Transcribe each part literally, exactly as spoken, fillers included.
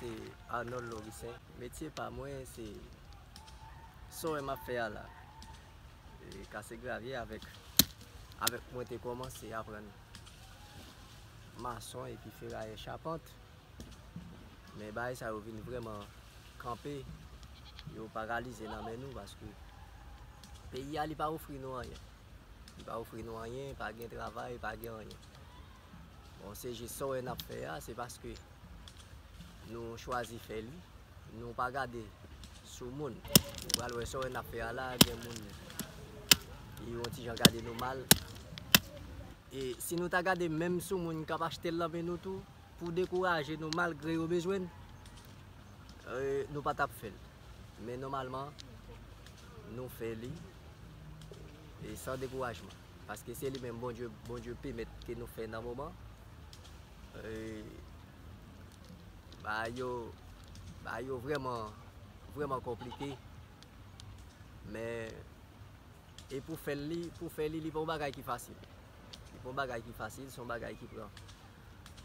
Se Arnold Loricin. Metye pa mwen, se sa w wè m ap fè a la. E kase gravye avèk, avèk mwen te kòmanse aprann mason epi ferayè chapant. Men bagay sa yo vin vrèman kanpe, yo paralize nan men nou, paske peyi a, li pa ofri nou anyen. Li pa ofri nou anyen, pa gen travay, pa gen anyen. Bon, se jis sa w wè n ap fè a, se paske nou chwazi fè li, nou pa gade sou moun. Ou pral wè sa w wè n ap fè a la, gen moun ki yon ti jan gade nou mal. E si nou ta gade menm sou moun k ap achte l nan men nou tou, pou dekouraje nou malgre yo bezwen n, e, nou pa t ap fè l. Men nòmalman, nou fè li, e san dekourajman. Paske se li menm Bondye, Bondye pèmèt ke nou fè nan moman. E, bagay yo, bagay yo vrèman, vrèman konplike. Men, e pou fè li, pou fè li, li pa yon bagay ki fasil. Li pa yon bagay ki fasil, se yon bagay ki pran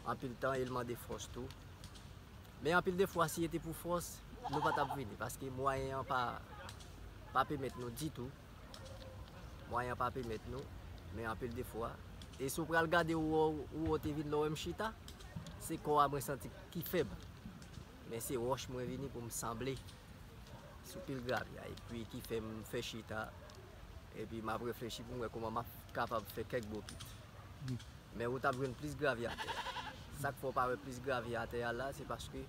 anpil tan e l mande fòs tou. Men anpil de fwa, si se te pou fòs, nou pa t ap vini, paske mwayen an pa, pa pèmèt nou ditou. Mwayen an pa pèmèt nou, men anpil de fwa. E si w pral gade ou, ou, ou te vin lè w wè m chita, se kò a mwen santi ki fèb. Men se wòch mwen vini pou m sanble sou pil gravye a, epi ki fè m fè chita, epi m ap reflechi pou m wè kòman m ap kapab fè kèk bokit. Men ou t ap jwenn plis gravye atè a. Sa k fè w pa wè plis gravye atè a la, se paske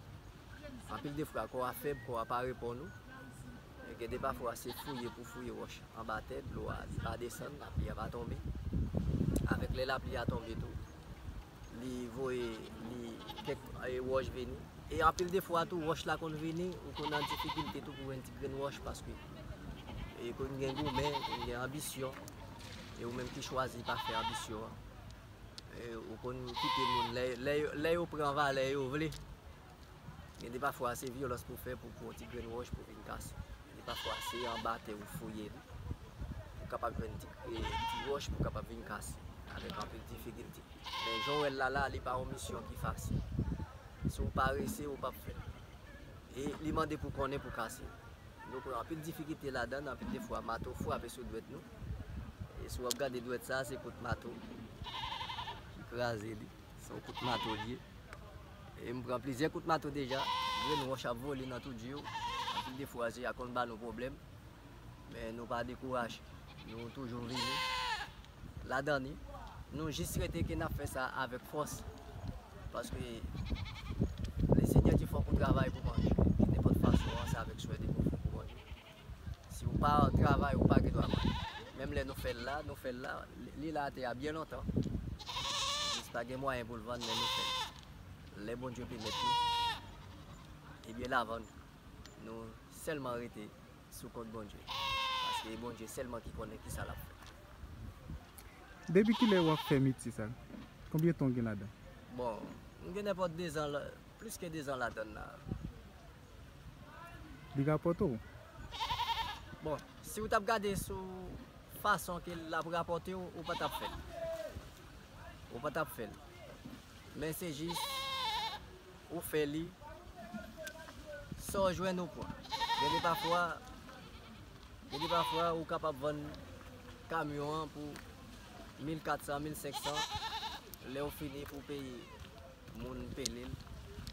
anpil de fwa, kò a fèb, kò a pa reponn ou. E gen de pafwa, se fouye pou fouye wòch anba tè, dlo a, li pa desann, lapli a pa tonbe. Avèk lè lapli a tonbe tou, li voye, li, kèk, e, wòch vini. E anpil de fwa tou, wòch la konn vini, ou konn nan difikilte tou pou jwenn ti grenn wòch, paske, e, konn gen goumen, konn gen anbisyon. E ou menm ki chwazi pa fè anbisyon an. E, ou konn kite moun, lè, lè, lè yo pran valè yo vle. Gen de pafwa, se vyolans pou fè pou, pou yon ti grenn wòch pou vin kase. Gen de pafwa, se anba tè ou fouye li, pou kapab jwenn ti, e, ti wòch pou kapab vin kase, avèk anpil difikilte. Men jan w wè l la, la, li pa yon misyon ki fasil. Si w parese, ou p ap fè l. E li mande pou konnen pou kase l. Nou pran anpil difikilte ladan l, anpil de fwa mato frape sou dwèt nou. E si w ap gade dwèt sa, se kout mato ki kraze li. Se yon kout mato l ye. E m pran plizyè kout mato deja. Grenn wòch ap vole nan tout je w. Anpil de fwa, je a konn ba nou pwoblèm. Men nou pa dekouraje. Nou toujou vini ladan li. Nou jis swete ke n ap fè sa avèk fòs. Paske Lesenyè di fòk ou travay pou manje. Nenpòt fason an, se avèk swè de bon fòk ou manje. Si w pa travay, ou pa gen dwa manje. Menm lè nou fè l la, nou fè l la, li la atè a byen lontan. Jis pa gen mwayen pou l vann, men nou fè l. Lè Bondye pèmèt nou, ebyen, l a vann. Nou sèlman rete sou kont Bondye. Paske e Bondye sèlman ki konnen kisa l ap fè. Depi kilè w ap fè metye sa? Konbyen tan w gen ladan? Bon, m gen nenpòt dezan la, plis ke dezan ladan l la. Li rapòte w? Bon, si w t ap gade sou fason ke l ap rapòte w, ou pa t ap fè l. Ou pa t ap fè l. Men se jis ou fè li, sa w jwenn ou pran. Gen de pafwa, gen de pafwa ou kapab vann kamyon an pou mil katsan, mil senksan, lè w fini pou peye moun pele l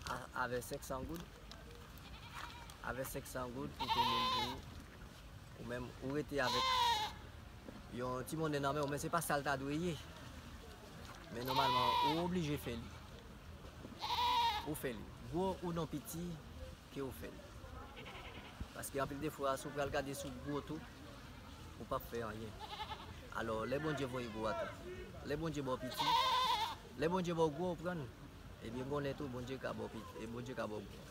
a, avè senksan goud, avè senksan goud pou peye l pou ou menm, ou rete avèk yon ti monnen nan men w, men se pa sa l ta dwe ye. Men nòmalman, ou oblije fè li. Ou fè li. Gwo ou non piti, ke ou fè li. Paske anpil de fwa, si w pral gade sou gwo tou, ou p ap fè anyen. Alò, lè Bondye voye gwo a tou, lè Bondye ba w piti, lè Bondye ba w gwo, ou pran l. Ebyen, gon lè tou, Bondye ka ba w piti, e Bondye ka ba w gwo.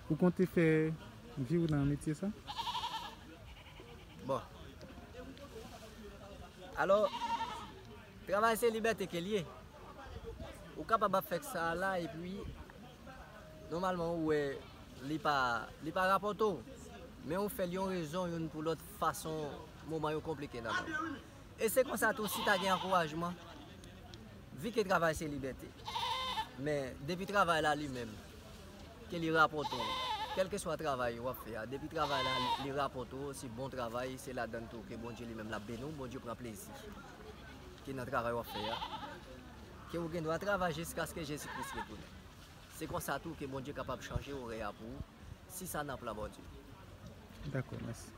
Ou konte fè vi w nan metye sa? Bon. Alò, travay se libète ke l ye. Ou kapab ap fè sa la, epi, nòmalman, ou wè li pa, li pa rapòte w. Men ou fè l yon rezon, youn pou lòt fason, moman yo konplike nan men w. E se konsa tou, si ta gen ankourajman, vi ke travay se libète. Men depi travay la li menm, ke li rapòte w, kèlkeswa travay w ap fè a, depi travay la li rapòte w, se bon travay, se ladan l tou ke Bondye li menm l ap beni w, Bondye pran plezi ke nan travay w ap fè a, ke ou gen dwa travay jiskaske Jezi Kris retounen. Se konsa tou ke Bondye kapab chanje orè a pou ou, si sa nan plan Bondye. Dakò, mèsi.